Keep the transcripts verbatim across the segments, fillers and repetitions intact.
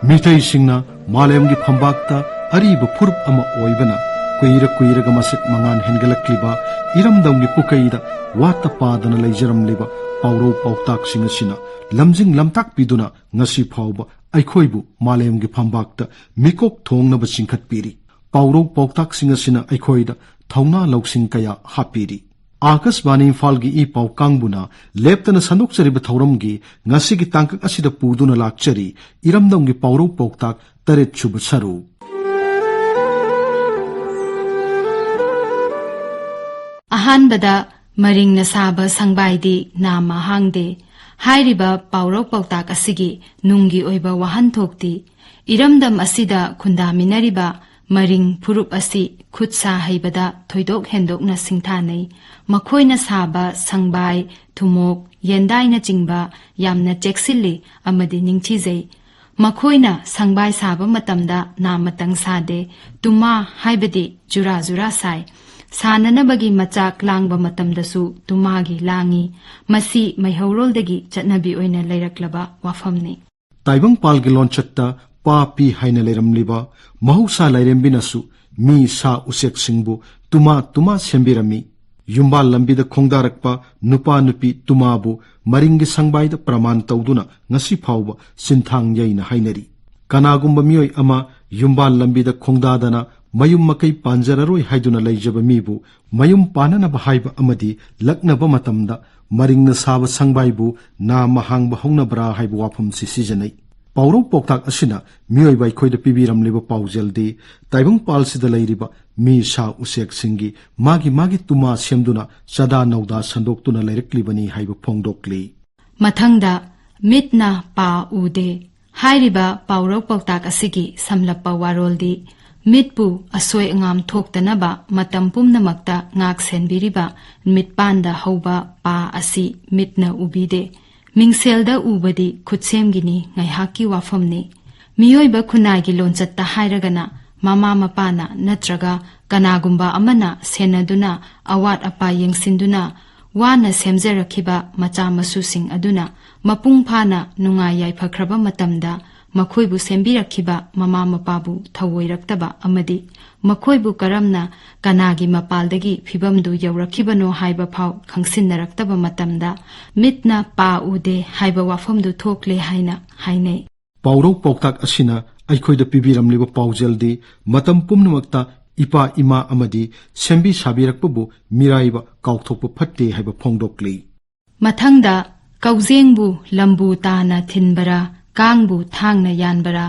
ꯃꯤꯇꯩꯁꯤꯡꯅ ꯃꯥꯂꯦꯝꯒꯤ ꯐꯝꯕꯥꯛꯇ ꯑꯔꯤꯕ ꯐꯨꯔꯨꯞ ꯑꯃ ꯑꯣꯏꯕꯅ, ꯀꯨꯏꯔ ꯀꯨꯏꯔꯒ ꯃꯁꯛ ꯃꯉꯥꯜ ꯍꯦꯟꯒꯠꯂꯛꯂꯤꯕ ꯏꯔꯝꯗꯝꯒꯤ ꯄꯨꯀꯩꯗ ꯋꯥꯠꯇ ꯄꯥꯗꯅ ꯂꯩꯖꯔꯝꯂꯤꯕ ꯄꯥꯎꯔꯧ ꯄꯥꯎꯇꯥꯛꯁꯤꯡ ꯑꯁꯤꯅ ꯂꯝꯖꯤꯡ ꯂꯝꯇꯥꯛꯄꯤꯗꯨꯅ ꯉꯁꯤ ꯐꯥꯎꯕ ꯑꯩꯈꯣꯏꯕꯨ ꯃꯥꯂꯦꯝꯒꯤ ꯐꯝꯕꯥꯛꯇ ꯃꯤꯀꯣꯛ ꯊꯣꯡꯅꯕ ꯆꯤꯡꯈꯠꯄꯤꯔꯤ꯫ ꯄꯥꯎꯔꯧ ꯄꯥꯎꯇꯥꯛꯁꯤꯡ ꯑꯁꯤꯅ ꯑꯩꯈꯣꯏꯗ ꯊꯧꯅꯥ ꯂꯧꯁꯤꯡ ꯀꯌꯥ ꯍꯥꯞꯄꯤꯔꯤ꯫ ꯑꯥꯀꯥꯁꯕꯥꯅꯤ ꯏꯝꯐꯥꯜꯒꯤ ꯏ ꯄꯥꯎ ꯀꯥꯡꯕꯨꯅ ꯂꯦꯞꯇꯅ ꯁꯟꯗꯣꯛꯆꯔꯤꯕ ꯊꯧꯔꯝꯒꯤ ꯉꯁꯤꯒꯤ ꯇꯥꯡꯀꯛ ꯑꯁꯤꯗ ꯄꯨꯗꯨꯅ ꯂꯥꯛꯆꯔꯤ ꯏꯔꯝꯗꯝꯒꯤ ꯄꯥꯎꯔꯧ ꯄꯥꯎꯇꯥꯛ ꯇꯔꯦꯠ ꯁꯨꯕ ꯁꯔꯨꯛ꯫ ꯑꯍꯥꯟꯕꯗ, ꯃꯔꯤꯡꯅ ꯁꯥꯕ ꯁꯪꯕꯥꯏꯗꯤ ꯅꯥꯝꯃ ꯍꯥꯡꯗꯦ꯫ ꯍꯥꯏꯔꯤꯕ ꯄꯥꯎꯔꯧ ꯄꯥꯎꯇꯥꯛ ꯑꯁꯤꯒꯤ ꯅꯨꯡꯒꯤ ꯑꯣꯏꯕ ꯋꯥꯍꯟꯊꯣꯛꯇꯤ, ꯏꯔꯝꯗꯝ ꯑꯁꯤꯗ ꯈꯨꯟꯗꯥꯃꯤꯟꯅꯔꯤꯕ ꯃꯔꯤꯡ ꯐꯨꯔꯨꯞ ꯑꯁꯤ ꯈꯨꯠ ꯁꯥ ꯍꯩꯕꯗ ꯊꯣꯏꯗꯣꯛ ꯍꯦꯟꯗꯣꯛꯅ ꯁꯤꯡꯊꯥꯅꯩ꯫ ꯃꯈꯣꯏꯅ ꯁꯥꯕ ꯁꯪꯕꯥꯏ, ꯊꯨꯝꯃꯣꯛ, ꯌꯦꯟꯗꯥꯏꯅꯆꯤꯡꯕ ꯌꯥꯝꯅ ꯆꯦꯛꯁꯤꯜꯂꯤ ꯑꯃꯗꯤ ꯅꯤꯡꯊꯤꯖꯩ꯫ ꯃꯈꯣꯏꯅ ꯁꯪꯕꯥꯏ ꯁꯥꯕ ꯃꯇꯝꯗ ꯅꯥꯃꯇꯪ ꯁꯥꯗꯦ, ꯇꯨꯃꯥ ꯍꯥꯏꯕꯗꯤ ꯖꯨꯔꯥ ꯖꯨꯔꯥ ꯁꯥꯏ꯫ ꯁꯥꯟꯅꯅꯕꯒꯤ ꯃꯆꯥꯛ ꯂꯥꯡꯕ ꯃꯇꯝꯗꯁꯨ ꯇꯨꯃꯥꯒꯤ ꯂꯥꯡꯏ꯫ ꯃꯁꯤ ꯃꯩꯍꯧꯔꯣꯜꯗꯒꯤ ꯆꯠꯅꯕꯤ ꯑꯣꯏꯅ ꯂꯩꯔꯛꯂꯕ ꯋꯥꯐꯝꯅꯤ꯫ ꯇꯥꯏꯕꯪꯄꯥꯜꯒꯤ ꯂꯣꯟꯆꯠꯇ ꯄꯥ ꯄꯤ ꯍꯥꯏꯅ ꯂꯩꯔꯝꯂꯤꯕ ꯃꯍꯧꯁꯥ ꯂꯥꯏꯔꯦꯝꯕꯤꯅꯁꯨ ꯃꯤ ꯁꯥ ꯎꯆꯦꯛꯁꯤꯡꯕꯨ ꯇꯨꯃꯥ ꯇꯨꯃꯥ ꯁꯦꯝꯕꯤꯔꯝꯃꯤ꯫ ꯌꯨꯝꯕꯥꯜ ꯂꯝꯕꯤꯗ ꯈꯣꯡꯗꯥꯔꯛꯄ ꯅꯨꯄꯥ ꯅꯨꯄꯤ ꯇꯨꯃꯥꯕꯨ ꯃꯔꯤꯡꯒꯤ ꯁꯪꯕꯥꯏꯗ ꯄ꯭ꯔꯃꯥꯟ ꯇꯧꯗꯨꯅ ꯉꯁꯤ ꯐꯥꯎꯕ ꯁꯤꯟꯊꯥꯡ ꯌꯩꯅ ꯍꯥꯏꯅꯔꯤ꯫ ꯀꯅꯥꯒꯨꯝꯕ ꯃꯤꯑꯣꯏ ꯑꯃ ꯌꯨꯝꯕꯥꯜ ꯂꯝꯕꯤꯗ ꯈꯣꯡꯗꯥꯗꯅ ꯃꯌꯨꯝ ꯃꯀꯩ ꯄꯥꯟꯖꯔꯔꯣꯏ ꯍꯥꯏꯗꯨꯅ ꯂꯩꯖꯕ ꯃꯤꯕꯨ ꯃꯌꯨꯝ ꯄꯥꯟꯅꯅꯕ ꯍꯥꯏꯕ ꯑꯃꯗꯤ ꯂꯛꯅꯕ ꯃꯇꯝꯗ ꯃꯔꯤꯡꯅ ꯁꯥꯕ ꯁꯪꯕꯥꯏꯕꯨ ꯅꯥꯝꯃ ꯍꯥꯡꯕ ꯍꯧꯅꯕ꯭ꯔꯥ ꯍꯥꯏꯕ ꯋꯥꯐꯝꯁꯤ ꯁꯤꯖꯤꯟꯅꯩ꯫ ꯄꯥꯎꯔꯧ ꯄꯥꯎꯇꯥꯛ ꯑꯁꯤꯅ ꯃꯤꯑꯣꯏꯕ ꯑꯩꯈꯣꯏꯗ ꯄꯤꯕꯤꯔꯝꯂꯤꯕ ꯄꯥꯎꯖꯦꯜꯗꯤ ꯇꯥꯏꯕꯪꯄꯥꯜꯁꯤꯗ ꯂꯩꯔꯤꯕ ꯃꯤ ꯁꯥ ꯎꯆꯦꯛꯁꯤꯡꯒꯤ ꯃꯥꯒꯤ ꯃꯥꯒꯤ ꯇꯨꯃꯥ ꯁꯦꯝꯗꯨꯅ ꯆꯥꯗꯥ ꯅꯧꯗꯥ ꯁꯟꯗꯣꯛꯇꯨꯅ ꯂꯩꯔꯛꯂꯤꯕꯅꯤ ꯍꯥꯏꯕ ꯐꯣꯡꯗꯣꯛꯂꯤ꯫ ꯃꯊꯪꯗ, ꯃꯤꯠꯅ ꯄꯥ ꯎꯗꯦ꯫ ꯍꯥꯏꯔꯤꯕ ꯄꯥꯎꯔꯧ ꯄꯥꯎꯇꯥꯛ ꯑꯁꯤꯒꯤ ꯁꯝꯂꯞꯄ ꯋꯥꯔꯣꯜꯗꯤ, ꯃꯤꯠꯄꯨ ꯑꯁꯣꯏ ꯑꯉꯥꯝ ꯊꯣꯛꯇꯅꯕ ꯃꯇꯝ ꯄꯨꯝꯅꯃꯛꯇ ꯉꯥꯛ ꯁꯦꯟꯕꯤꯔꯤꯕ ꯃꯤꯠꯄꯥꯟꯗ ꯍꯧꯕ ꯄꯥ ꯑꯁꯤ ꯃꯤꯠꯅ ꯎꯕꯤꯗꯦ꯫ ꯃꯤꯡꯁꯦꯜꯗ ꯎꯕꯗꯤ ꯈꯨꯠꯁꯦꯝꯒꯤꯅꯤ ꯉꯥꯏꯍꯥꯛꯀꯤ ꯋꯥꯐꯝꯅꯤ꯫ ꯃꯤꯑꯣꯏꯕ ꯈꯨꯟꯅꯥꯏꯒꯤ ꯂꯣꯟꯆꯠꯇ ꯍꯥꯏꯔꯒꯅ, ꯃꯃꯥ ꯃꯄꯥꯅ ꯅꯠꯇ꯭ꯔꯒ ꯀꯅꯥꯒꯨꯝꯕ ꯑꯃꯅ ꯁꯦꯟꯅꯗꯨꯅ, ꯑꯋꯥꯠ ꯑꯄꯥ ꯌꯦꯡꯁꯤꯟꯗꯨꯅ, ꯋꯥꯅ ꯁꯦꯝꯖꯔꯛꯈꯤꯕ ꯃꯆꯥ ꯃꯁꯨꯁꯤꯡ ꯑꯗꯨꯅ ꯃꯄꯨꯡ ꯐꯥꯅ ꯅꯨꯡꯉꯥꯏ ꯌꯥꯏꯐꯈ꯭ꯔꯕ ꯃꯇꯝꯗ, ꯃꯈꯣꯏꯕꯨ ꯁꯦꯝꯕꯤꯔꯛꯈꯤꯕ ꯃꯃꯥ ꯃꯄꯥꯕꯨ ꯊꯧꯑꯣꯏꯔꯛꯇꯕ ꯑꯃꯗꯤ ꯃꯈꯣꯏꯕꯨ ꯀꯔꯝꯅ ꯀꯅꯥꯒꯤ ꯃꯄꯥꯜꯗꯒꯤ ꯐꯤꯚꯝꯗꯨ ꯌꯧꯔꯛꯈꯤꯕꯅꯣ ꯍꯥꯏꯕ ꯐꯥꯎ ꯈꯪꯁꯤꯟꯅꯔꯛꯇꯕ ꯃꯇꯝꯗ ꯃꯤꯠꯅ ꯄꯥ ꯎꯗꯦ ꯍꯥꯏꯕ ꯋꯥꯐꯝꯗꯨ ꯊꯣꯛꯂꯦ ꯍꯥꯏꯅ ꯍꯥꯏꯅꯩ꯫ ꯄꯥꯎꯔꯧ ꯄꯥꯎꯇꯥꯛ ꯑꯁꯤꯅ ꯑꯩꯈꯣꯏꯗ ꯄꯤꯕꯤꯔꯝꯂꯤꯕ ꯄꯥꯎꯖꯦꯜꯗꯤ ꯃꯇꯝ ꯄꯨꯝꯅꯃꯛꯇ ꯏꯄꯥ ꯏꯃꯥ ꯑꯃꯗꯤ ꯁꯦꯝꯕꯤ ꯁꯥꯕꯤꯔꯛꯄꯕꯨ ꯃꯤꯔꯥꯏꯕ ꯀꯥꯎꯊꯣꯛꯄ ꯐꯠꯇꯦ ꯍꯥꯏꯕ ꯐꯣꯡꯗꯣꯛꯂꯤ꯫ ꯃꯊꯪꯗ ꯀꯧꯖꯦꯡꯕꯨ ꯂꯝꯕꯨ ꯇꯥꯅ ꯊꯤꯟꯕꯔꯥ, ꯀꯥꯡꯕꯨ ꯊꯥꯡꯅ ꯌꯥꯟꯕꯔꯥ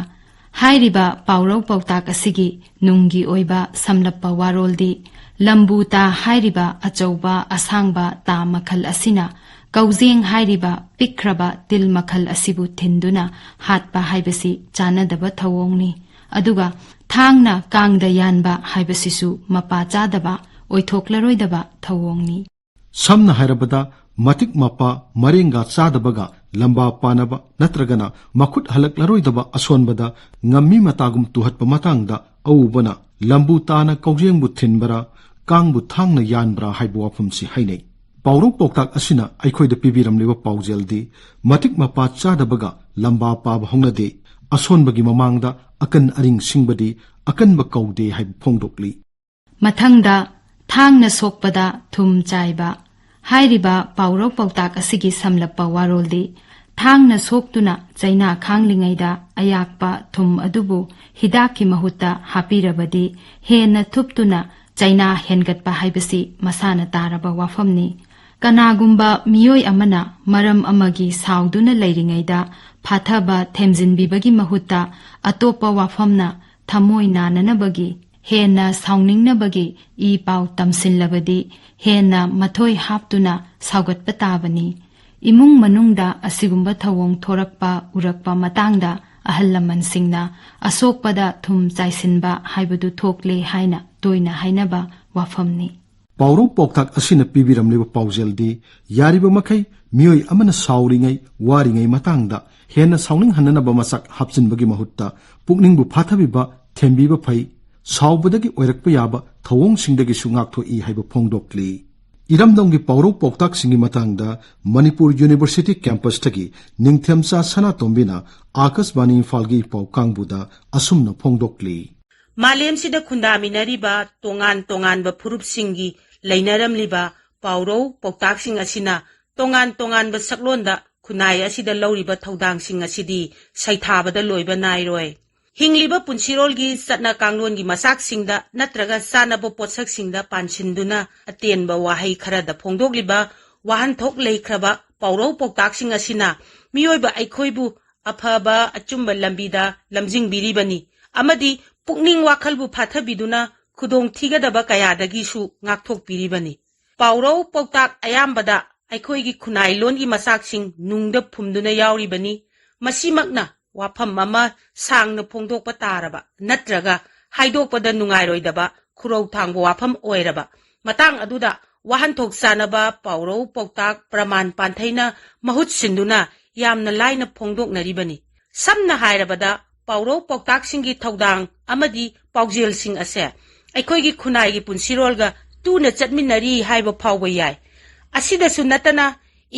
ꯍꯥꯏꯔꯤꯕ ꯄꯥꯎꯔꯧ ꯄꯥꯎꯇꯥꯛ ꯑꯁꯤꯒꯤ ꯅꯨꯡꯒꯤ ꯑꯣꯏꯕ ꯁꯝꯂꯞꯄ ꯋꯥꯔꯣꯜꯗꯤ, ꯂꯝꯕꯨ ꯇꯥ ꯍꯥꯏꯔꯤꯕ ꯑꯆꯧꯕ ꯑꯁꯥꯡꯕ ꯇꯥ ꯃꯈꯜ ꯑꯁꯤꯅ ꯀꯧꯖꯦꯡ ꯍꯥꯏꯔꯤꯕ ꯄꯤꯛꯈ꯭ꯔꯕ ꯇꯤꯜ ꯃꯈꯜ ꯑꯁꯤꯕꯨ ꯊꯤꯟꯗꯨꯅ ꯍꯥꯠꯄ ꯍꯥꯏꯕꯁꯤ ꯆꯥꯟꯅꯗꯕ ꯊꯧꯑꯣꯡꯅꯤ꯫ ꯑꯗꯨꯒ ꯊꯥꯡꯅ ꯀꯥꯡꯗ ꯌꯥꯟꯕ ꯍꯥꯏꯕꯁꯤꯁꯨ ꯃꯄꯥ ꯆꯥꯗꯕ, ꯑꯣꯏꯊꯣꯛꯂꯔꯣꯏꯗꯕ ꯊꯧꯑꯣꯡꯅꯤ꯫ ꯁꯝꯅ ꯍꯥꯏꯔꯕꯗ, ꯃꯇꯤꯛ ꯃꯄꯥ ꯃꯔꯦꯡꯒ ꯆꯥꯗꯕꯒ ꯂꯝꯕꯥ ꯄꯥꯅꯕ ꯅꯠꯇ꯭ꯔꯒꯅ ꯃꯈꯨꯠ ꯍꯜꯂꯛꯂꯔꯣꯏꯗꯕ ꯑꯁꯣꯟꯕꯗ ꯉꯝꯃꯤ ꯃꯇꯥꯒꯨꯝ ꯇꯨꯍꯠꯄ ꯃꯇꯥꯡꯗ ꯑꯎꯕꯅ ꯂꯝꯕꯨ ꯇꯥꯅ ꯀꯧꯖꯦꯡꯕꯨ ꯊꯤꯟꯕ꯭ꯔꯥ, ꯀꯥꯡꯕꯨ ꯊꯥꯡꯅ ꯌꯥꯟꯕ꯭ꯔꯥ ꯍꯥꯏꯕ ꯋꯥꯐꯝꯁꯤ ꯍꯥꯏꯅꯩ꯫ ꯄꯥꯎꯔꯧ ꯄꯥꯎꯇꯥꯛ ꯑꯁꯤꯅ ꯑꯩꯈꯣꯏꯗ ꯄꯤꯕꯤꯔꯝꯂꯤꯕ ꯄꯥꯎꯖꯦꯜꯗꯤ, ꯃꯇꯤꯛ ꯃꯄꯥ ꯆꯥꯗꯕꯒ ꯂꯝꯕꯥ ꯄꯥꯕ ꯍꯧꯅꯗꯦ, ꯑꯁꯣꯟꯕꯒꯤ ꯃꯃꯥꯡꯗ ꯑꯀꯟ ꯑꯔꯤꯡ ꯁꯤꯡꯕꯗꯤ ꯑꯀꯟꯕ ꯀꯧꯗꯦ ꯍꯥꯏꯕ ꯐꯣꯡꯗꯣꯛꯂꯤ꯫ ꯃꯊꯪꯗ ꯊꯥꯡꯅ ꯁꯣꯛꯄꯗ ꯊꯨꯝ ꯆꯥꯏꯕ ꯍꯥꯏꯔꯤꯕ ꯄꯥꯎꯔꯧ ꯄꯥꯎꯇꯥꯛ ꯑꯁꯤꯒꯤ ꯁꯝꯂꯞꯄ ꯋꯥꯔꯣꯜꯗꯤ, ꯊꯥꯡꯅ ꯁꯣꯛꯇꯨꯅ ꯆꯩꯅꯥ ꯈꯥꯡꯂꯤꯉꯩꯗ ꯑꯌꯥꯛꯄ ꯊꯨꯝ ꯑꯗꯨꯕꯨ ꯍꯤꯗꯥꯛꯀꯤ ꯃꯍꯨꯠꯇ ꯍꯥꯞꯄꯤꯔꯕꯗꯤ, ꯍꯦꯟꯅ ꯊꯨꯞꯇꯨꯅ ꯆꯩꯅꯥ ꯍꯦꯟꯒꯠꯄ ꯍꯥꯏꯕꯁꯤ ꯃꯁꯥꯅ ꯇꯥꯔꯕ ꯋꯥꯐꯝꯅꯤ꯫ ꯀꯅꯥꯒꯨꯝꯕ ꯃꯤꯑꯣꯏ ꯑꯃꯅ ꯃꯔꯝ ꯑꯃꯒꯤ ꯁꯥꯎꯗꯨꯅ ꯂꯩꯔꯤꯉꯩꯗ ꯐꯥꯊꯕ ꯊꯦꯝꯖꯤꯟꯕꯤꯕꯒꯤ ꯃꯍꯨꯠꯇ, ꯑꯇꯣꯞꯄ ꯋꯥꯐꯝꯅ ꯊꯃꯣꯏ ꯅꯥꯅꯅꯕꯒꯤ, ꯍꯦꯟꯅ ꯁꯥꯎꯅꯤꯡꯅꯕꯒꯤ ꯏ ꯄꯥꯎ ꯇꯝꯁꯤꯜꯂꯕꯗꯤ, ꯍꯦꯟꯅ ꯃꯊꯣꯏ ꯍꯥꯞꯇꯨꯅ ꯁꯥꯎꯒꯠꯄ ꯇꯥꯕꯅꯤ꯫ ꯏꯃꯨꯡ ꯃꯅꯨꯡꯗ ꯑꯁꯤꯒꯨꯝꯕ ꯊꯧꯑꯣꯡ ꯊꯣꯔꯛꯄ ꯎꯔꯛꯄ ꯃꯇꯥꯡꯗ, ꯑꯍꯜ ꯂꯃꯟꯁꯤꯡꯅ ꯑꯁꯣꯛꯄꯗ ꯊꯨꯝ ꯆꯥꯏꯁꯤꯟꯕ ꯍꯥꯏꯕꯗꯨ ꯊꯣꯛꯂꯦ ꯍꯥꯏꯅ ꯇꯣꯏꯅ ꯍꯥꯏꯅꯕ ꯋꯥꯐꯝꯅꯤ꯫ ꯄꯥꯎꯔꯧ ꯄꯥꯎꯇꯥꯛ ꯑꯁꯤꯅ ꯄꯤꯕꯤꯔꯝꯂꯤꯕ ꯄꯥꯎꯖꯦꯜꯗꯤ, ꯌꯥꯔꯤꯕ ꯃꯈꯩ ꯃꯤꯑꯣꯏ ꯑꯃꯅ ꯁꯥꯎꯔꯤꯉꯩ, ꯋꯥꯔꯤꯉꯩ ꯃꯇꯥꯡꯗ ꯍꯦꯟꯅ ꯁꯥꯎꯅꯤꯡꯍꯟꯅꯅꯕ ꯃꯆꯥꯛ ꯍꯥꯞꯆꯤꯟꯕꯒꯤ ꯃꯍꯨꯠꯇ, ꯄꯨꯛꯅꯤꯡꯕꯨ ꯐꯥꯊꯕꯤꯕ, ꯊꯦꯝꯕꯤꯕ ꯐꯩ꯫ ꯁꯥꯎꯕꯗꯒꯤ ꯑꯣꯏꯔꯛꯄ ꯌꯥꯕ ꯊꯧꯑꯣꯡꯁꯤꯡꯗꯒꯤꯁꯨ ꯉꯥꯛꯊꯣꯛꯏ ꯍꯥꯏꯕ ꯐꯣꯡꯗꯣꯛꯂꯤ꯫ ꯏꯔꯝꯗꯝꯒꯤ ꯄꯥꯎꯔꯧ ꯄꯥꯎꯇꯥꯛꯁꯤꯡꯒꯤ ꯃꯇꯥꯡꯗ ꯃꯅꯤꯄꯨꯔ ꯌꯨꯅꯤꯚꯔꯁꯤꯇꯤ ꯀꯦꯝꯄꯁꯇꯒꯤ ꯅꯤꯡꯊꯦꯝꯆꯥ ꯁꯅꯥꯇꯣꯝꯕꯤꯅ ꯑꯥꯀꯥꯁꯕꯥꯅꯤ ꯏꯝꯐꯥꯜꯒꯤ ꯄꯥꯎ ꯀꯥꯡꯕꯨꯗ ꯑꯁꯨꯝꯅ ꯐꯣꯡꯗꯣꯛꯂꯤ꯫ ꯃꯥꯂꯦꯝꯁꯤꯗ ꯈꯨꯟꯗꯥꯃꯤꯟꯅꯔꯤꯕ ꯇꯣꯉꯥꯟ ꯇꯣꯉꯥꯟꯕ ꯐꯨꯔꯨꯞꯁꯤꯡꯒꯤ ꯂꯩꯅꯔꯝꯂꯤꯕ ꯄꯥꯎꯔꯧ ꯄꯥꯎꯇꯥꯛꯁꯤꯡ ꯑꯁꯤꯅ ꯇꯣꯉꯥꯟ ꯇꯣꯉꯥꯟꯕ ꯁꯛꯂꯣꯟꯗ ꯈꯨꯟꯅꯥꯏ ꯑꯁꯤꯗ ꯂꯧꯔꯤꯕ ꯊꯧꯗꯥꯡꯁꯤꯡ ꯑꯁꯤꯗꯤ ꯁꯩꯊꯥꯕꯗ ꯂꯣꯏꯕ ꯅꯥꯏꯔꯣꯏ꯫ ꯍꯤꯡꯂꯤꯕ ꯄꯨꯟꯁꯤꯔꯣꯜꯒꯤ ꯆꯠꯅ ꯀꯥꯡꯂꯣꯟꯒꯤ ꯃꯆꯥꯛꯁꯤꯡꯗ ꯅꯠꯇ꯭ꯔꯒ ꯆꯥꯅꯕ ꯄꯣꯠꯁꯛꯁꯤꯡꯗ ꯄꯥꯟꯁꯤꯟꯗꯨꯅ ꯑꯇꯦꯟꯕ ꯋꯥꯍꯩ ꯈꯔꯗ ꯐꯣꯡꯗꯣꯛꯂꯤꯕ ꯋꯥꯍꯟꯊꯣꯛ ꯂꯩꯈ꯭ꯔꯕ ꯄꯥꯎꯔꯧ ꯄꯥꯎꯇꯥꯛꯁꯤꯡ ꯑꯁꯤꯅ ꯃꯤꯑꯣꯏꯕ ꯑꯩꯈꯣꯏꯕꯨ ꯑꯐꯕ ꯑꯆꯨꯝꯕ ꯂꯝꯕꯤꯗ ꯂꯝꯖꯤꯡꯕꯤꯔꯤꯕꯅꯤ ꯑꯃꯗꯤ ꯄꯨꯛꯅꯤꯡ ꯋꯥꯈꯜꯕꯨ ꯐꯥꯊꯕꯤꯗꯨꯅ ꯈꯨꯗꯣꯡ ꯊꯤꯒꯗꯕ ꯀꯌꯥꯗꯒꯤꯁꯨ ꯉꯥꯛꯊꯣꯛꯄꯤꯔꯤꯕꯅꯤ꯫ ꯄꯥꯎꯔꯧ ꯄꯥꯎꯇꯥꯛ ꯑꯌꯥꯝꯕꯗ ꯑꯩꯈꯣꯏꯒꯤ ꯈꯨꯟꯅꯥꯏ ꯂꯣꯟꯒꯤ ꯃꯆꯥꯛꯁꯤꯡ ꯅꯨꯡꯗ ꯐꯨꯝꯗꯨꯅ ꯌꯥꯎꯔꯤꯕꯅꯤ꯫ ꯃꯁꯤꯃꯛꯅ ꯋꯥꯐꯝ ꯑꯃ ꯁꯥꯡꯅ ꯐꯣꯡꯗꯣꯛꯄ ꯇꯥꯔꯕ ꯅꯠꯇ꯭ꯔꯒ ꯍꯥꯏꯗꯣꯛꯄꯗ ꯅꯨꯡꯉꯥꯏꯔꯣꯏꯗꯕ ꯈꯨꯔꯧ ꯊꯥꯡꯕ ꯋꯥꯐꯝ ꯑꯣꯏꯔꯕ ꯃꯇꯥꯡ ꯑꯗꯨꯗ ꯋꯥꯍꯟꯊꯣꯛ ꯆꯥꯅꯕ ꯄꯥꯎꯔꯧ ꯄꯥꯎꯇꯥꯛ ꯄ꯭ꯔꯃꯥꯟ ꯄꯥꯟꯊꯩꯅ ꯃꯍꯨꯠ ꯁꯤꯟꯗꯨꯅ ꯌꯥꯝꯅ ꯂꯥꯏꯅ ꯐꯣꯡꯗꯣꯛꯅꯔꯤꯕꯅꯤ꯫ ꯁꯝꯅ ꯍꯥꯏꯔꯕꯗ, ꯄꯥꯎꯔꯧ ꯄꯥꯎꯇꯥꯛꯁꯤꯡꯒꯤ ꯊꯧꯗꯥꯡ ꯑꯃꯗꯤ ꯄꯥꯎꯖꯦꯜꯁꯤꯡ ꯑꯁꯦ ꯑꯩꯈꯣꯏꯒꯤ ꯈꯨꯟꯅꯥꯏꯒꯤ ꯄꯨꯟꯁꯤꯔꯣꯜꯒ ꯇꯨꯅ ꯆꯠꯃꯤꯟꯅꯔꯤ ꯍꯥꯏꯕ ꯐꯥꯎꯕ ꯌꯥꯏ꯫ ꯑꯁꯤꯗꯁꯨ ꯅꯠꯇꯅ,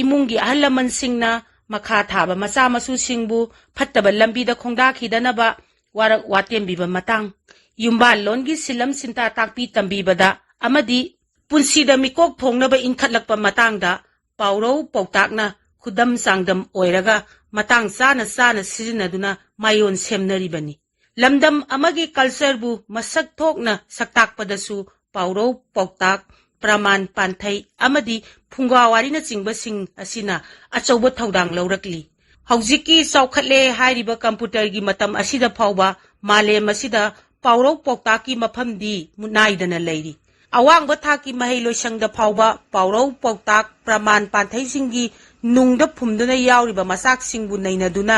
ꯏꯃꯨꯡꯒꯤ ꯑꯍꯜ ꯂꯃꯟꯁꯤꯡꯅ ꯃꯈꯥ ꯊꯥꯕ ꯃꯆꯥ ꯃꯁꯨꯁꯤꯡꯕꯨ ꯐꯠꯇꯕ ꯂꯝꯕꯤꯗ ꯈꯣꯡꯗꯥꯈꯤꯗꯅꯕ ꯋꯥꯔꯛ ꯋꯥꯇꯦꯝꯕꯤꯕ ꯃꯇꯥꯡ, ꯌꯨꯝꯕꯥꯜꯂꯣꯟꯒꯤ ꯁꯤꯜꯂꯝ ꯁꯤꯟꯇꯥ ꯇꯥꯛꯄꯤ ꯇꯝꯕꯤꯕꯗ ꯑꯃꯗꯤ ꯄꯨꯟꯁꯤꯗ ꯃꯤꯀꯣꯛ ꯊꯣꯡꯅꯕ ꯏꯟꯈꯠꯂꯛꯄ ꯃꯇꯥꯡꯗ ꯄꯥꯎꯔꯧ ꯄꯥꯎꯇꯥꯛꯅ ꯈꯨꯗꯝ ꯆꯥꯡꯗꯝ ꯑꯣꯏꯔꯒ ꯃꯇꯥꯡ ꯆꯥꯅ ꯆꯥꯅ ꯁꯤꯖꯤꯟꯅꯗꯨꯅ ꯃꯥꯏꯑꯣꯟ ꯁꯦꯝꯅꯔꯤꯕꯅꯤ꯫ ꯂꯝꯗꯝ ꯑꯃꯒꯤ ꯀꯜꯆꯔꯕꯨ ꯃꯁꯛ ꯊꯣꯛꯅ ꯁꯛꯇꯥꯛꯄꯗꯁꯨ ꯄꯥꯎꯔꯧ ꯄꯥꯎꯇꯥꯛ, ꯄ꯭ꯔꯃꯥꯟ ꯄꯥꯟꯊꯩ ꯑꯃꯗꯤ ꯐꯨꯡꯒꯥ ꯋꯥꯔꯤꯅꯆꯤꯡꯕꯁꯤꯡ ꯑꯁꯤꯅ ꯑꯆꯧꯕ ꯊꯧꯗꯥꯡ ꯂꯧꯔꯛꯂꯤ꯫ ꯍꯧꯖꯤꯛꯀꯤ ꯆꯥꯎꯈꯠꯂꯦ ꯍꯥꯏꯔꯤꯕ ꯀꯝꯄ꯭ꯌꯨꯇꯔꯒꯤ ꯃꯇꯝ ꯑꯁꯤꯗ ꯐꯥꯎꯕ ꯃꯥꯂꯦꯝ ꯑꯁꯤꯗ ꯄꯥꯎꯔꯧ ꯄꯥꯎꯇꯥꯛꯀꯤ ꯃꯐꯝꯗꯤ ꯃꯨꯠꯅꯥꯏꯗꯅ ꯂꯩꯔꯤ꯫ ꯑꯋꯥꯡꯕ ꯊꯥꯛꯀꯤ ꯃꯍꯩꯂꯣꯏꯁꯪꯗ ꯐꯥꯎꯕ ꯄꯥꯎꯔꯧ ꯄꯥꯎꯇꯥꯛ, ꯄ꯭ꯔꯃꯥꯟ ꯄꯥꯟꯊꯩꯁꯤꯡꯒꯤ ꯅꯨꯡꯗ ꯐꯨꯝꯗꯨꯅ ꯌꯥꯎꯔꯤꯕ ꯃꯆꯥꯛꯁꯤꯡꯕꯨ ꯅꯩꯅꯗꯨꯅ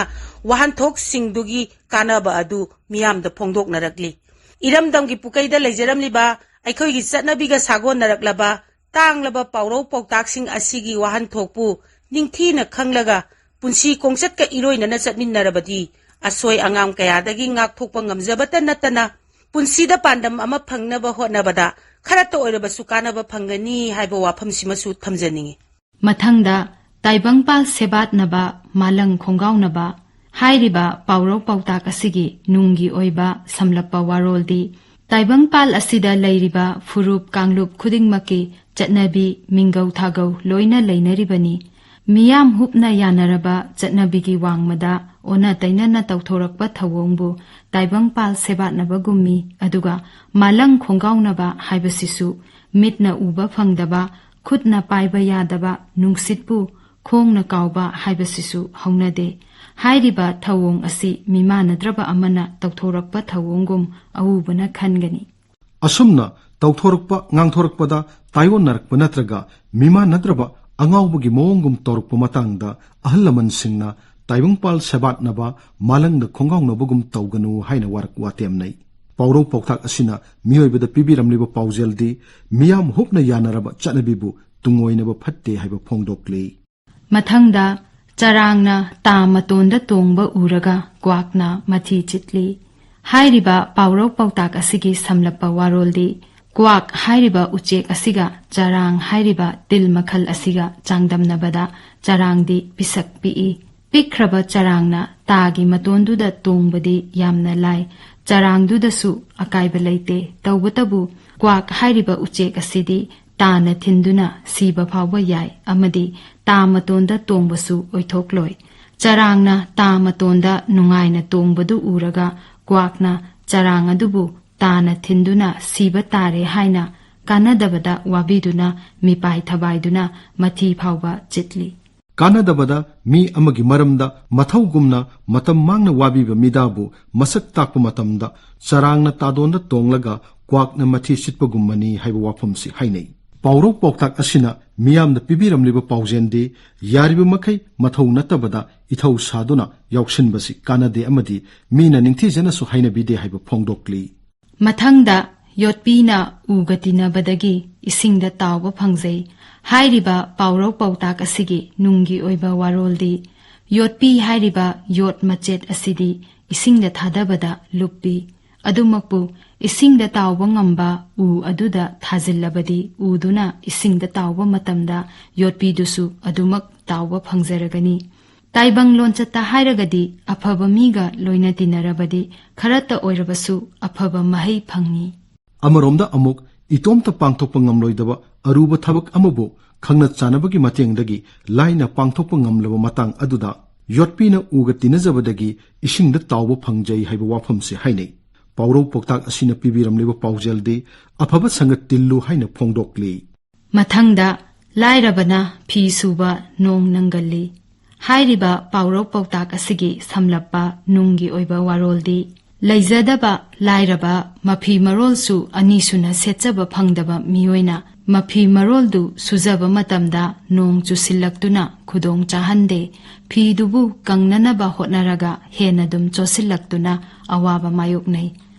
ꯋꯥꯍꯟꯊꯣꯛꯁꯤꯡꯗꯨꯒꯤ ꯀꯥꯟꯅꯕ ꯑꯗꯨ ꯃꯤꯌꯥꯝꯗ ꯐꯣꯡꯗꯣꯛꯅꯔꯛꯂꯤ꯫ ꯏꯔꯝꯗꯝꯒꯤ ꯄꯨꯀꯩꯗ ꯂꯩꯖꯔꯝꯂꯤꯕ ꯑꯩꯈꯣꯏꯒꯤ ꯆꯠꯅꯕꯤꯒ ꯁꯥꯒꯣꯟꯅꯔꯛꯂꯕ ꯇꯥꯡꯂꯕ ꯄꯥꯎꯔꯧ ꯄꯥꯎꯇꯥꯛꯁꯤꯡ ꯑꯁꯤꯒꯤ ꯋꯥꯍꯟꯊꯣꯛꯄꯨ ꯅꯤꯡꯊꯤꯅ ꯈꯪꯂꯒ ꯄꯨꯟꯁꯤ ꯈꯣꯡꯆꯠꯀ ꯏꯔꯣꯏꯅꯅ ꯆꯠꯃꯤꯟꯅꯔꯕꯗꯤ ꯑꯁꯣꯏ ꯑꯉꯥꯝ ꯀꯌꯥꯗꯒꯤ ꯉꯥꯛꯊꯣꯛꯄ ꯉꯝꯖꯕꯇ ꯅꯠꯇꯅ ꯄꯨꯟꯁꯤꯗ ꯄꯥꯟꯗꯝ ꯑꯃ ꯐꯪꯅꯕ ꯍꯣꯠꯅꯕꯗ ꯈꯔꯇ ꯑꯣꯏꯔꯕꯁꯨ ꯀꯥꯟꯅꯕ ꯐꯪꯒꯅꯤ ꯍꯥꯏꯕ ꯋꯥꯐꯝꯁꯤꯃꯁꯨ ꯊꯝꯖꯅꯤꯡꯏ꯫ ꯃꯊꯪꯗ ꯇꯥꯏꯕꯪꯄꯥꯜ ꯁꯦꯕꯥꯠꯅꯕ ꯃꯥꯂꯪ ꯈꯣꯡꯒꯥꯎꯅꯕ ꯍꯥꯏꯔꯤꯕ ꯄꯥꯎꯔꯧ ꯄꯥꯎꯇꯥꯛ ꯑꯁꯤꯒꯤ ꯅꯨꯡꯒꯤ ꯑꯣꯏꯕ ꯁꯝꯂꯞꯄ ꯋꯥꯔꯣꯜꯗꯤ, ꯇꯥꯏꯕꯪꯄꯥꯜ ꯑꯁꯤꯗ ꯂꯩꯔꯤꯕ ꯐꯨꯔꯨꯞ ꯀꯥꯡꯂꯨꯞ ꯈꯨꯗꯤꯡꯃꯛꯀꯤ ꯆꯠꯅꯕꯤ, ꯃꯤꯡꯒꯧ ꯊꯥꯒꯧ ꯂꯣꯏꯅ ꯂꯩꯅꯔꯤꯕꯅꯤ꯫ ꯃꯤꯌꯥꯝ ꯍꯨꯞꯅ ꯌꯥꯅꯔꯕ ꯆꯠꯅꯕꯤꯒꯤ ꯋꯥꯡꯃꯗ ꯑꯣꯟꯅ ꯇꯩꯅꯅ ꯇꯧꯊꯣꯔꯛꯄ ꯊꯧꯑꯣꯡꯕꯨ ꯇꯥꯏꯕꯪꯄꯥꯜ ꯁꯦꯕꯥꯠꯅꯕꯒꯨꯝꯃꯤ꯫ ꯑꯗꯨꯒ ꯃꯥꯂꯪ ꯈꯣꯡꯒꯥꯎꯅꯕ ꯍꯥꯏꯕꯁꯤꯁꯨ ꯃꯤꯠꯅ ꯎꯕ ꯐꯪꯗꯕ, ꯈꯨꯠꯅ ꯄꯥꯏꯕ ꯌꯥꯗꯕ ꯅꯨꯡꯁꯤꯠꯄꯨ ꯈꯣꯡꯅ ꯀꯥꯎꯕ ꯍꯥꯏꯕꯁꯤꯁꯨ ꯍꯧꯅꯗꯦ꯫ ꯍꯥꯏꯔꯤꯕ ꯊꯧꯑꯣꯡ ꯑꯁꯤ ꯃꯤꯃꯥꯟꯅꯗ꯭ꯔꯕ ꯑꯃꯅ ꯇꯧꯊꯣꯔꯛꯄ ꯊꯧꯑꯣꯡꯒꯨꯝ ꯑꯎꯕꯅ ꯈꯟꯒꯅꯤ꯫ ꯑꯁꯨꯝꯅ ꯇꯧꯊꯣꯔꯛꯄ, ꯉꯥꯡꯊꯣꯔꯛꯄꯗ ꯇꯥꯏꯑꯣꯟꯅꯔꯛꯄ ꯅꯠꯇ꯭ꯔꯒ ꯃꯤꯃꯥꯟꯅꯗ꯭ꯔꯕ ꯑꯉꯥꯎꯕꯒꯤ ꯃꯑꯣꯡꯒꯨꯝ ꯇꯧꯔꯛꯄ ꯃꯇꯥꯡꯗ ꯑꯍꯜ ꯂꯃꯟꯁꯤꯡꯅ ꯇꯥꯏꯕꯪꯄꯥꯜ ꯁꯦꯕꯥꯠꯅꯕ, ꯃꯥꯂꯪꯗ ꯈꯣꯡꯒꯥꯎꯅꯕꯒꯨꯝ ꯇꯧꯒꯅꯨ ꯍꯥꯏꯅ ꯋꯥꯔꯛ ꯋꯥꯇꯦꯝꯅꯩ꯫ ꯄꯥꯎꯔꯧ ꯄꯥꯎꯇꯥꯛ ꯑꯁꯤꯅ ꯃꯤꯑꯣꯏꯕꯗ ꯄꯤꯕꯤꯔꯝꯂꯤꯕ ꯄꯥꯎꯖꯦꯜꯗꯤ ꯃꯤꯌꯥꯝ ꯍꯨꯞꯅ ꯌꯥꯅꯔꯕ ꯆꯠꯅꯕꯤꯕꯨ ꯇꯨꯡꯑꯣꯏꯅꯕ ꯐꯠꯇꯦ ꯍꯥꯏꯕ ꯐꯣꯡꯗꯣꯛꯂꯤ꯫ ꯃꯊꯪꯗ ꯆꯔꯥꯡꯅ ꯇꯥ ꯃꯇꯣꯟꯗ ꯇꯣꯡꯕ ꯎꯔꯒ ꯀ꯭ꯋꯥꯛꯅ ꯃꯊꯤ ꯆꯤꯠꯂꯤ꯫ ꯍꯥꯏꯔꯤꯕ ꯄꯥꯎꯔꯧ ꯄꯥꯎꯇꯥꯛ ꯑꯁꯤꯒꯤ ꯁꯝꯂꯞꯄ ꯋꯥꯔꯣꯜꯗꯤ, ꯀ꯭ꯋꯥꯛ ꯍꯥꯏꯔꯤꯕ ꯎꯆꯦꯛ ꯑꯁꯤꯒ ꯆꯔꯥꯡ ꯍꯥꯏꯔꯤꯕ ꯇꯤꯜ ꯃꯈꯜ ꯑꯁꯤꯒ ꯆꯥꯡꯗꯝꯅꯕꯗ ꯆꯔꯥꯡꯗꯤ ꯄꯤꯁꯛ ꯄꯤꯛꯏ꯫ ꯄꯤꯛꯈ꯭ꯔꯕ ꯆꯔꯥꯡꯅ ꯇꯥꯒꯤ ꯃꯇꯣꯟꯗꯨꯗ ꯇꯣꯡꯕꯗꯤ ꯌꯥꯝꯅ ꯂꯥꯏ꯫ ꯆꯔꯥꯡꯗꯨꯗꯁꯨ ꯑꯀꯥꯏꯕ ꯂꯩꯇꯦ꯫ ꯇꯧꯕꯇꯕꯨ ꯀ꯭ꯋꯥꯛ ꯍꯥꯏꯔꯤꯕ ꯎꯆꯦꯛ ꯑꯁꯤꯗꯤ ꯇꯥꯅ ꯊꯤꯟꯗꯨꯅ ꯁꯤꯕ ꯐꯥꯎꯕ ꯌꯥꯏ ꯑꯃꯗꯤ ꯇꯥ ꯃꯇꯣꯟꯗ ꯇꯣꯡꯕꯁꯨ ꯑꯣꯏꯊꯣꯛꯂꯣꯏ꯫ ꯆꯔꯥꯡꯅ ꯇꯥ ꯃꯇꯣꯟꯗ ꯅꯨꯡꯉꯥꯏꯅ ꯇꯣꯡꯕꯗꯨ ꯎꯔꯒ ꯀ꯭ꯋꯥꯛꯅ ꯆꯔꯥꯡ ꯑꯗꯨꯕꯨ ꯇꯥꯅ ꯊꯤꯟꯗꯨꯅ ꯁꯤꯕ ꯇꯥꯔꯦ ꯍꯥꯏꯅ ꯀꯥꯟꯅꯗꯕꯗ ꯋꯥꯕꯤꯗꯨꯅ ꯃꯤꯄꯥꯏ ꯊꯕꯥꯏꯗꯨꯅ ꯃꯊꯤ ꯐꯥꯎꯕ ꯆꯤꯠꯂꯤ꯫ ꯀꯥꯟꯅꯗꯕꯗ ꯃꯤ ꯑꯃꯒꯤ ꯃꯔꯝꯗ ꯃꯊꯧꯒꯨꯝꯅ ꯃꯇꯝ ꯃꯥꯡꯅ ꯋꯥꯕꯤꯕ ꯃꯤꯗꯥꯕꯨ ꯃꯁꯛ ꯇꯥꯛꯄ ꯃꯇꯝꯗ ꯆꯔꯥꯡꯅ ꯇꯥꯗꯣꯟꯗ ꯇꯣꯡꯂꯒ ꯀ꯭ꯋꯥꯛꯅ ꯃꯊꯤ ꯁꯤꯠꯄꯒꯨꯝꯕꯅꯤ ꯍꯥꯏꯕ ꯋꯥꯐꯝꯁꯤ ꯍꯥꯏꯅꯩ꯫ ꯄꯥꯎꯔꯧ ꯄꯥꯎꯇꯥꯛ ꯑꯁꯤꯅ ꯃꯤꯌꯥꯝꯗ ꯄꯤꯕꯤꯔꯝꯂꯤꯕ ꯄꯥꯎꯖꯦꯜꯗꯤ ꯌꯥꯔꯤꯕ ꯃꯈꯩ ꯃꯊꯧ ꯅꯠꯇꯕꯗ ꯏꯊꯧ ꯁꯥꯗꯨꯅ ꯌꯥꯎꯁꯤꯟꯕꯁꯤ ꯀꯥꯟꯅꯗꯦ ꯑꯃꯗꯤ ꯃꯤꯅ ꯅꯤꯡꯊꯤꯖꯅꯁꯨ ꯍꯥꯏꯅꯕꯤꯗꯦ ꯍꯥꯏꯕ ꯐꯣꯡꯗꯣꯛꯂꯤ꯫ ꯃꯊꯪꯗ ꯌꯣꯠꯄꯤꯅ ꯎꯒ ꯇꯤꯟꯅꯕꯗꯒꯤ ꯏꯁꯤꯡꯗ ꯇꯥꯎꯕ ꯐꯪꯖꯩ꯫ ꯍꯥꯏꯔꯤꯕ ꯄꯥꯎꯔꯧ ꯄꯥꯎꯇꯥꯛ ꯑꯁꯤꯒꯤ ꯅꯨꯡꯒꯤ ꯑꯣꯏꯕ ꯋꯥꯔꯣꯜꯗꯤ, ꯌꯣꯠꯄꯤ ꯍꯥꯏꯔꯤꯕ ꯌꯣꯠ ꯃꯆꯦꯠ ꯑꯁꯤꯗꯤ ꯏꯁꯤꯡꯗ ꯊꯥꯗꯕꯗ ꯂꯨꯞꯄꯤ꯫ ꯑꯗꯨꯃꯛꯄꯨ ꯏꯁꯤꯡꯗ ꯇꯥꯎꯕ ꯉꯝꯕ ꯎ ꯑꯗꯨꯗ ꯊꯥꯖꯤꯜꯂꯕꯗꯤ, ꯎꯗꯨꯅ ꯏꯁꯤꯡꯗ ꯇꯥꯎꯕ ꯃꯇꯝꯗ ꯌꯣꯠꯄꯤꯗꯨꯁꯨ ꯑꯗꯨꯃꯛ ꯇꯥꯎꯕ ꯐꯪꯖꯔꯒꯅꯤ꯫ ꯇꯥꯏꯕꯪ ꯂꯣꯟꯆꯠꯇ ꯍꯥꯏꯔꯒꯗꯤ, ꯑꯐꯕ ꯃꯤꯒ ꯂꯣꯏꯅ ꯇꯤꯟꯅꯔꯕꯗꯤ, ꯈꯔꯇ ꯑꯣꯏꯔꯕꯁꯨ ꯑꯐꯕ ꯃꯍꯩ ꯐꯪꯏ꯫ ꯑꯃꯔꯣꯝꯗ ꯑꯃꯨꯛ, ꯏꯇꯣꯝꯇ ꯄꯥꯡꯊꯣꯛꯄ ꯉꯝꯂꯣꯏꯗꯕ ꯑꯔꯨꯕ ꯊꯕꯛ ꯑꯃꯕꯨ ꯈꯪꯅ ꯆꯥꯟꯅꯕꯒꯤ ꯃꯇꯦꯡꯗꯒꯤ ꯂꯥꯏꯅ ꯄꯥꯡꯊꯣꯛꯄ ꯉꯝꯂꯕ ꯃꯇꯥꯡ ꯑꯗꯨꯗ, ꯌꯣꯠꯄꯤꯅ ꯎꯒ ꯇꯤꯟꯅꯖꯕꯗꯒꯤ ꯏꯁꯤꯡꯗ ꯇꯥꯎꯕ ꯐꯪꯖꯩ ꯍꯥꯏꯕ ꯋꯥꯐꯝꯁꯤ ꯍꯥꯏꯅꯩ꯫ ꯄꯥꯎꯔꯧ ꯄꯥꯎꯇꯥꯛ ꯑꯁꯤꯅ ꯄꯤꯕꯤꯔꯝꯂꯤꯕ ꯄꯥꯎꯖꯦꯜꯗꯤ, "ꯑꯐꯕ ꯁꯪꯒ ꯇꯤꯜꯂꯨ" ꯍꯥꯏꯅ ꯐꯣꯡꯗꯣꯛꯂꯤ꯫ ꯃꯊꯪꯗ, "ꯂꯥꯏꯔꯕꯅ ꯐꯤ ꯁꯨꯕ ꯅꯣꯡ ꯅꯪꯒꯜꯂꯤ" ꯍꯥꯏꯔꯤꯕ ꯄꯥꯎꯔꯧ ꯄꯥꯎꯇꯥꯛ ꯑꯁꯤꯒꯤ ꯁꯝꯂꯞꯄ ꯅꯨꯡꯒꯤ ꯑꯣꯏꯕ ꯋꯥꯔꯣꯜꯗꯤ, ꯂꯩꯖꯗꯕ ꯂꯥꯏꯔꯕ, ꯃꯐꯤ ꯃꯔꯣꯜꯁꯨ ꯑꯅꯤꯁꯨꯅ ꯁꯦꯠꯆꯕ ꯐꯪꯗꯕ ꯃꯤꯑꯣꯏꯅ ꯃꯐꯤ ꯃꯔꯣꯜꯗꯨ ꯁꯨꯖꯕ ꯃꯇꯝꯗ ꯅꯣꯡ ꯆꯨꯁꯤꯜꯂꯛꯇꯨꯅ ꯈꯨꯗꯣꯡ ꯆꯥꯍꯟꯗꯦ꯫ ꯐꯤꯗꯨꯕꯨ ꯀꯪꯅꯅꯕ ꯍꯣꯠꯅꯔꯒ ꯍꯦꯟꯅ ꯑꯗꯨꯝ ꯆꯣꯠꯁꯤꯜꯂꯛꯇꯨꯅ ꯑꯋꯥꯕ ꯃꯥꯌꯣꯛꯅꯩ꯫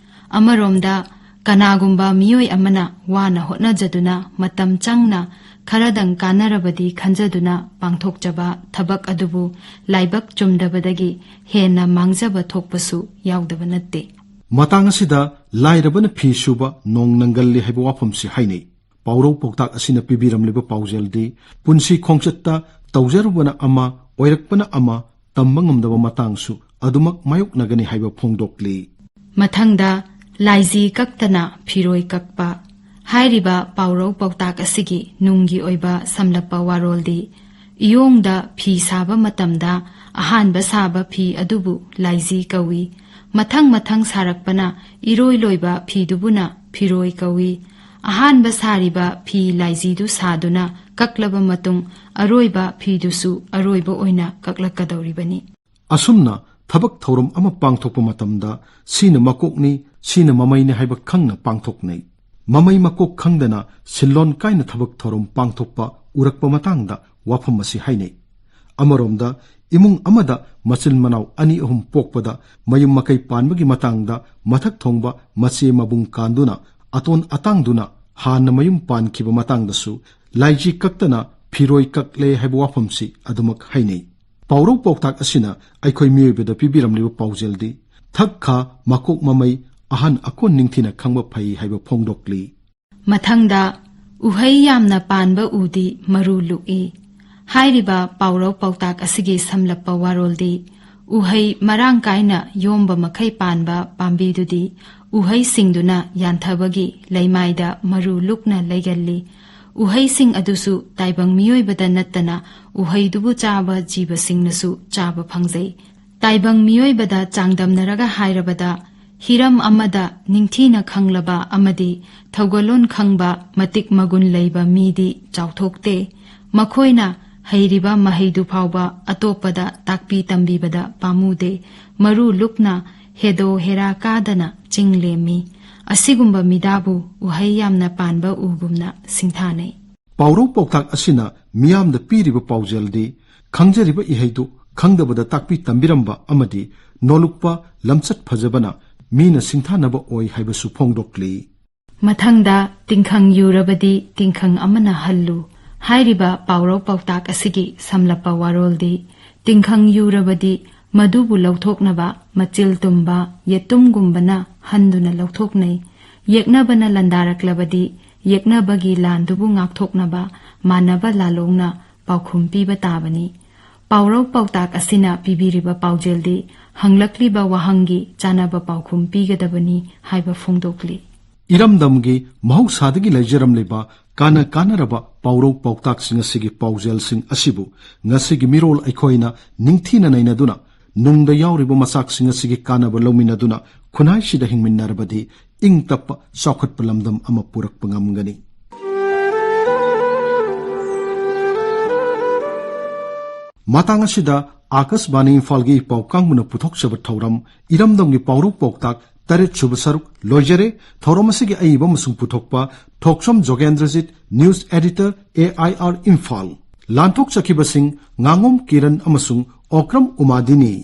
ꯑꯃꯔꯣꯝꯗ, ꯀꯅꯥꯒꯨꯝꯕ ꯃꯤꯑꯣꯏ ꯑꯃꯅ ꯋꯥꯅ ꯍꯣꯠꯅꯖꯗꯨꯅ, ꯃꯇꯝ ꯆꯪꯅ, ꯈꯔꯗꯪ ꯀꯥꯟꯅꯔꯕꯗꯤ ꯈꯟꯖꯗꯨꯅ ꯄꯥꯡꯊꯣꯛꯆꯕ ꯊꯕꯛ ꯑꯗꯨꯕꯨ ꯂꯥꯏꯕꯛ ꯆꯨꯝꯗꯕꯗꯒꯤ ꯍꯦꯟꯅ ꯃꯥꯡꯖꯕ ꯊꯣꯛꯄꯁꯨ ꯌꯥꯎꯗꯕ ꯅꯠꯇꯦ꯫ ꯃꯇꯥꯡ ꯑꯁꯤꯗ, "ꯂꯥꯏꯔꯕꯅ ꯐꯤ ꯁꯨꯕ ꯅꯣꯡ ꯅꯪꯒꯜꯂꯤ" ꯍꯥꯏꯕ ꯋꯥꯐꯝꯁꯤ ꯍꯥꯏꯅꯩ꯫ ꯄꯥꯎꯔꯧ ꯄꯥꯎꯇꯥꯛ ꯑꯁꯤꯅ ꯄꯤꯕꯤꯔꯝꯂꯤꯕ ꯄꯥꯎꯖꯦꯜꯗꯤ, ꯄꯨꯟꯁꯤ ꯈꯣꯡꯆꯠꯇ ꯇꯧꯖꯔꯨꯕꯅ ꯑꯃ, ꯑꯣꯏꯔꯛꯄꯅ ꯑꯃ, ꯇꯝꯕ ꯉꯝꯗꯕ ꯃꯇꯥꯡꯁꯨ ꯑꯗꯨꯃꯛ ꯃꯥꯌꯣꯛꯅꯒꯅꯤ ꯍꯥꯏꯕ ꯐꯣꯡꯗꯣꯛꯂꯤ꯫ ꯃꯊꯪꯗ, "ꯂꯥꯏꯖꯤ ꯀꯛꯇꯅ ꯐꯤꯔꯣꯏ ꯀꯛꯄ" ꯍꯥꯏꯔꯤꯕ ꯄꯥꯎꯔꯧ ꯄꯥꯎꯇꯥꯛ ꯑꯁꯤꯒꯤ ꯅꯨꯡꯒꯤ ꯑꯣꯏꯕ ꯁꯝꯂꯞꯄ ꯋꯥꯔꯣꯜꯗꯤ, ꯏꯌꯣꯡꯗ ꯐꯤ ꯁꯥꯕ ꯃꯇꯝꯗ ꯑꯍꯥꯟꯕ ꯁꯥꯕ ꯐꯤ ꯑꯗꯨꯕꯨ ꯂꯥꯏꯖꯤ ꯀꯧꯏ꯫ ꯃꯊꯪ ꯃꯊꯪ ꯁꯥꯔꯛꯄꯅ ꯏꯔꯣꯏ ꯂꯣꯏꯕ ꯐꯤꯗꯨꯕꯨꯅ ꯐꯤꯔꯣꯏ ꯀꯧꯏ꯫ ꯑꯍꯥꯟꯕ ꯁꯥꯔꯤꯕ ꯐꯤ ꯂꯥꯏꯖꯤꯗꯨ ꯁꯥꯗꯨꯅ ꯀꯛꯂꯕ ꯃꯇꯨꯡ, ꯑꯔꯣꯏꯕ ꯐꯤꯗꯨꯁꯨ ꯑꯔꯣꯏꯕ ꯑꯣꯏꯅ ꯀꯛꯂꯛꯀꯗꯧꯔꯤꯕꯅꯤ꯫ ꯑꯁꯨꯝꯅ ꯊꯕꯛ ꯊꯧꯔꯝ ꯑꯃ ꯄꯥꯡꯊꯣꯛꯄ ꯃꯇꯝꯗ, ꯁꯤꯅ ꯃꯀꯣꯛꯅꯤ, ꯁꯤꯅ ꯃꯃꯩꯅꯤ ꯍꯥꯏꯕ ꯈꯪꯅ ꯄꯥꯡꯊꯣꯛꯅꯩ꯫ ꯃꯃꯩ ꯃꯀꯣꯛ ꯈꯪꯗꯅ ꯁꯤꯜꯂꯣꯟ ꯀꯥꯏꯅ ꯊꯕꯛ ꯊꯧꯔꯝ ꯄꯥꯡꯊꯣꯛꯄ ꯎꯔꯛꯄ ꯃꯇꯥꯡꯗ ꯋꯥꯐꯝ ꯑꯁꯤ ꯍꯥꯏꯅꯩ꯫ ꯑꯃꯔꯣꯝꯗ, ꯏꯃꯨꯡ ꯑꯃꯗ ꯃꯆꯤꯟ ꯃꯅꯥꯎ ꯑꯅꯤ ꯑꯍꯨꯝ ꯄꯣꯛꯄꯗ, ꯃꯌꯨꯝ ꯃꯀꯩ ꯄꯥꯟꯕꯒꯤ ꯃꯇꯥꯡꯗ ꯃꯊꯛ ꯊꯣꯡꯕ ꯃꯆꯦ ꯃꯕꯨꯡ ꯀꯥꯟꯗꯨꯅ, ꯑꯇꯣꯟ ꯑꯇꯥꯡꯗꯨꯅ ꯍꯥꯟꯅ ꯃꯌꯨꯝ ꯄꯥꯟꯈꯤꯕ ꯃꯇꯥꯡꯗꯁꯨ ꯂꯥꯏꯖꯤ ꯀꯛꯇꯅ ꯐꯤꯔꯣꯏ ꯀꯛꯂꯦ ꯍꯥꯏꯕ ꯋꯥꯐꯝꯁꯤ ꯑꯗꯨꯃꯛ ꯍꯥꯏꯅꯩ꯫ ꯄꯥꯎꯔꯧ ꯄꯥꯎꯇꯥꯛ ꯑꯁꯤꯅ ꯑꯩꯈꯣꯏ ꯃꯤꯑꯣꯏꯕꯗ ꯄꯤꯕꯤꯔꯝꯂꯤꯕ ꯄꯥꯎꯖꯦꯜꯗꯤ, ꯊꯛ ꯈꯥ ꯃꯀꯣꯛ ꯃꯃꯩ ꯑꯍꯟ ꯑꯀꯣꯟ ꯅꯤꯡꯊꯤꯅ ꯈꯪꯕ ꯐꯩ ꯍꯥꯏꯕ ꯐꯣꯡꯗꯣꯛꯂꯤ꯫ ꯃꯊꯪꯗ, ꯎꯍꯩ ꯌꯥꯝꯅ ꯄꯥꯟꯕ ꯎꯗꯤ ꯃꯔꯨ ꯂꯨꯛꯏ꯫ ꯍꯥꯏꯔꯤꯕ ꯄꯥꯎꯔꯧ ꯄꯥꯎꯇꯥꯛ ꯑꯁꯤꯒꯤ ꯁꯝꯂꯞꯄ ꯋꯥꯔꯣꯜꯗꯤ, ꯎꯍꯩ ꯃꯔꯥꯡ ꯀꯥꯏꯅ ꯌꯣꯝꯕ ꯃꯈꯩ ꯄꯥꯟꯕ ꯄꯥꯝꯕꯤꯗꯨꯗꯤ ꯎꯍꯩꯁꯤꯡꯗꯨꯅ ꯌꯥꯟꯊꯕꯒꯤ ꯂꯩꯃꯥꯏꯗ ꯃꯔꯨ ꯂꯨꯛꯅ ꯂꯩꯒꯜꯂꯤ꯫ ꯎꯍꯩꯁꯤꯡ ꯑꯗꯨꯁꯨ ꯇꯥꯏꯕꯪ ꯃꯤꯑꯣꯏꯕꯗ ꯅꯠꯇꯅ ꯎꯍꯩꯗꯨꯕꯨ ꯆꯥꯕ ꯖꯤꯕꯁꯤꯡꯅꯁꯨ ꯆꯥꯕ ꯐꯪꯖꯩ꯫ ꯇꯥꯏꯕꯪ ꯃꯤꯑꯣꯏꯕꯗ ꯆꯥꯡꯗꯝꯅꯔꯒ ꯍꯥꯏꯔꯕꯗ, ꯍꯤꯔꯝ ꯑꯃꯗ ꯅꯤꯡꯊꯤꯅ ꯈꯪꯂꯕ ꯑꯃꯗꯤ ꯊꯧꯒꯜꯂꯣꯟ ꯈꯪꯕ ꯃꯇꯤꯛ ꯃꯒꯨꯟ ꯂꯩꯕ ꯃꯤꯗꯤ ꯆꯥꯎꯊꯣꯛꯇꯦ꯫ ꯃꯈꯣꯏꯅ ꯍꯩꯔꯤꯕ ꯃꯍꯩꯗꯨ ꯐꯥꯎꯕ ꯑꯇꯣꯞꯄꯗ ꯇꯥꯛꯄꯤ ꯇꯝꯕꯤꯕꯗ ꯄꯥꯝꯃꯨꯗꯦ꯫ ꯃꯔꯨ ꯂꯨꯛꯅ ꯍꯦꯗꯣ ꯍꯦꯔꯥ ꯀꯥꯗꯅ ꯆꯤꯡ ꯂꯦꯝꯃꯤ꯫ ꯑꯁꯤꯒꯨꯝꯕ ꯃꯤꯗꯥꯕꯨ ꯎꯍꯩ ꯌꯥꯝꯅ ꯄꯥꯟꯕ ꯎꯒꯨꯝꯅ ꯁꯤꯡꯊꯥꯅꯩ꯫ ꯄꯥꯎꯔꯧ ꯄꯥꯎꯇꯥꯛ ꯑꯁꯤꯅ ꯃꯤꯌꯥꯝꯗ ꯄꯤꯔꯤꯕ ꯄꯥꯎꯖꯦꯜꯗꯤ, ꯈꯪꯖꯔꯤꯕ ꯏꯍꯩꯗꯨ ꯈꯪꯗꯕꯗ ꯇꯥꯛꯄꯤ ꯇꯝꯕꯤꯔꯝꯕ ꯑꯃꯗꯤ ꯅꯣꯂꯨꯛꯄ ꯂꯝꯆꯠ ꯐꯖꯕꯅ ꯃꯤꯅ ꯁꯤꯡꯊꯥꯅꯕ ꯑꯣꯏ ꯍꯥꯏꯕꯁꯨ ꯐꯣꯡꯗꯣꯛꯂꯤ꯫ ꯃꯊꯪꯗ, ꯇꯤꯡꯈꯪ ꯌꯨꯔꯕꯗꯤ ꯇꯤꯡꯈꯪ ꯑꯃꯅ ꯍꯜꯂꯨ꯫ ꯍꯥꯏꯔꯤꯕ ꯄꯥꯎꯔꯧ ꯄꯥꯎꯇꯥꯛ ꯑꯁꯤꯒꯤ ꯁꯝꯂꯞꯄ ꯋꯥꯔꯣꯜꯗꯤ, ꯇꯤꯡꯈꯪ ꯌꯨꯔꯕꯗꯤ ꯃꯗꯨꯕꯨ ꯂꯧꯊꯣꯛꯅꯕ ꯃꯆꯤꯜ ꯇꯨꯝꯕ ꯌꯦꯇꯨꯝꯒꯨꯝꯕꯅ ꯍꯟꯗꯨꯅ ꯂꯧꯊꯣꯛꯅꯩ꯫ ꯌꯦꯛꯅꯕꯅ ꯂꯥꯟꯗꯥꯔꯛꯂꯕꯗꯤ ꯌꯦꯛꯅꯕꯒꯤ ꯂꯥꯟꯗꯨꯕꯨ ꯉꯥꯛꯊꯣꯛꯅꯕ ꯃꯥꯟꯅꯕ ꯂꯥꯂꯣꯡꯅ ꯄꯥꯎꯈꯨꯝ ꯄꯤꯕ ꯇꯥꯕꯅꯤ꯫ ꯄꯥꯎꯔꯧ ꯄꯥꯎꯇꯥꯛ ꯑꯁꯤꯅ ꯄꯤꯕꯤꯔꯤꯕ ꯄꯥꯎꯖꯦꯜꯗꯤ ꯍꯪꯂꯛꯂꯤꯕ ꯋꯥꯍꯪꯒꯤ ꯆꯥꯅꯕ ꯄꯥꯎꯈꯨꯝ ꯄꯤꯒꯗꯕꯅꯤ ꯍꯥꯏꯕ ꯐꯣꯡꯗꯣꯛꯂꯤ꯫ ꯏꯔꯝꯗꯝꯒꯤ ꯃꯍꯧꯁꯥꯗꯒꯤ ꯂꯩꯖꯔꯝꯂꯤꯕ ꯀꯥꯟꯅ ꯀꯥꯟꯅꯔꯕ ꯄꯥꯎꯔꯧ ꯄꯥꯎꯇꯥꯛꯁꯤꯡ ꯑꯁꯤꯒꯤ ꯄꯥꯎꯖꯦꯜꯁꯤꯡ ꯑꯁꯤꯕꯨ ꯉꯁꯤꯒꯤ ꯃꯤꯔꯣꯜ ꯑꯩꯈꯣꯏꯅ ꯅꯤꯡꯊꯤꯅ ꯅꯩꯅꯗꯨꯅ, ꯅꯨꯡꯗ ꯌꯥꯎꯔꯤꯕ ꯃꯆꯥꯛꯁꯤꯡ ꯑꯁꯤꯒꯤ ꯀꯥꯟꯅꯕ ꯂꯧꯃꯤꯟꯅꯗꯨꯅ ꯈꯨꯟꯅꯥꯏꯁꯤꯗ ꯍꯤꯡꯃꯤꯟꯅꯔꯕꯗꯤ ꯏꯪ ꯇꯞꯄ ꯆꯥꯎꯈꯠꯄ ꯂꯝꯗꯝ ꯑꯃ ꯄꯨꯔꯛꯄ ꯉꯝꯒꯅꯤ꯫ ꯃꯇꯥꯡ ꯑꯁꯤꯗ ꯑꯥꯀꯥꯁꯕꯥꯅꯤ ꯏꯝꯐꯥꯜꯒꯤ ꯄꯥꯎ ꯀꯥꯡꯕꯨꯅ ꯄꯨꯊꯣꯛꯆꯕ ꯊꯧꯔꯝ ꯏꯔꯝꯗꯝꯒꯤ ꯄꯥꯎꯔꯧ ꯄꯥꯎꯇꯥꯛ ꯇꯔꯦꯠ ꯁꯨꯕ ꯁꯔꯨꯛ ꯂꯣꯏꯖꯔꯦ꯫ ꯊꯧꯔꯝ ꯑꯁꯤꯒꯤ ꯑꯏꯕ ꯑꯃꯁꯨꯡ ꯄꯨꯊꯣꯛꯄ ꯊꯣꯛꯆꯣꯝ ꯖꯣꯒꯦꯟꯗ꯭ꯔꯖꯤꯠ, news editor, A I R Imphal꯫ ꯂꯥꯟꯊꯣꯛꯆꯈꯤꯕꯁꯤꯡ ꯉꯥꯉꯣꯝ Kiran ꯑꯃꯁꯨꯡ ꯑꯣꯀ꯭ꯔꯝ ꯎꯃꯥꯗꯤꯅꯤ꯫